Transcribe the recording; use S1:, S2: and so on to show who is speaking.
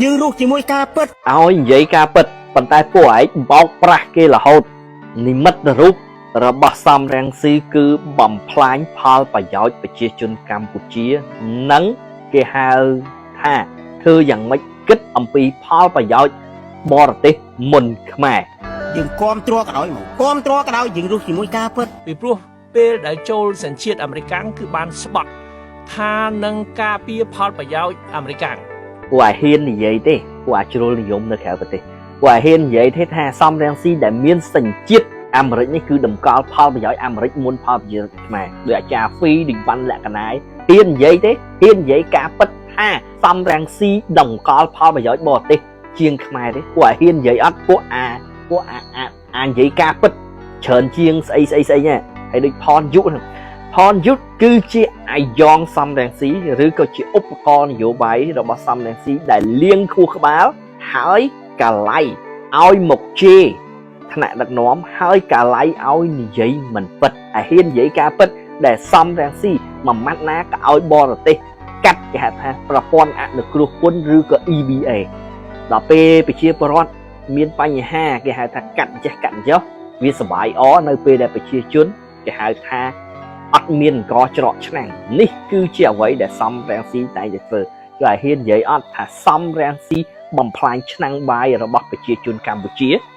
S1: យើងរស់ជាមួយការពិត
S2: ឲ្យនិយាយការពិតប៉ុន្តែពួកឯងបោកប្រាស់គេរហូតនិមិត្តរូបរបស់សំរងស៊ីគឺបំផ្លាញផលប្រយោជន៍ប្រជាជនកម្ពុជានិងគេហៅថាធ្វើយ៉ាងម៉េចគិតអំពីផលប្រយោជន៍បរទេសមុនខ្មែរ
S1: យើងគាំទ្រក៏ដោយមកគាំទ្រក៏ដោយយើងរស់ជាមួយការពិត
S3: ពីព្រោះពេលដែលចូលសញ្ជាតិអាមេរិកាំងគឺបានស្បត់ថានឹងការពារផលប្រយោជន៍អាមេរិកាំង
S2: ពួកអាហ៊ាននិយាយទេពួកអាជ្រុលនិយមនៅក្រៅប្រទេសពួកអាហ៊ាននិយាយទេថាសំរងស៊ីដែលមានសញ្ជាតិអាមេរិកនេះគឺតម្កល់ផលប្រយោជន៍អាមេរិកមុនផលប្រយោជន៍ខ្មែរដោយអាចារ្យហ្វីដូចវ៉ាន់លក្ខណាយហ៊ាននិយាយទេហ៊ាននិយាយការពិតថាសំរងស៊ីតម្កល់ផលប្រយោជន៍បរទេសជាងខ្មែរទេពួកអាហ៊ាននិយាយអត់ពួកអាពួកអាអាអានិយាយការពិតច្រើនជាងស្អីស្អីស្អីហ្នឹងហើយដូចផនយុហ្នឹង ផនយុទ្ធគឺជាអាយ៉ងសំរងស៊ីឬក៏ជាឧបករណ៍នយោបាយរបស់សំរងស៊ីដែលលៀងខួរក្បាលហើយកលៃឲ្យមកជេរថ្នាក់ដឹកនាំហើយកលៃឲ្យនិយាយមិនពិតអាហ៊ាននិយាយការពិតដែលសំរងស៊ីមួយម៉ាត់ណាក៏ឲ្យបរទេសកាត់គេហៅថាប្រព័ន្ធអនុគ្រោះពន្ធឬក៏ EBA ដល់ពេលប្រជាពលរដ្ឋមានបញ្ហាគេហៅថាកាត់ចេះកាត់ចុះវាសบายអនៅពេលដែលប្រជាជនគេហៅថា អត់មានអង្គច្រកឆ្នាំងនេះគឺជាអ្វីដែលសំរងស៊ីតែងតែធ្វើគឺឲ្យហ៊ាននិយាយអត់ថាសំរងស៊ីបំផ្លាញឆ្នាំងបាយរបស់ប្រជាជនកម្ពុជា។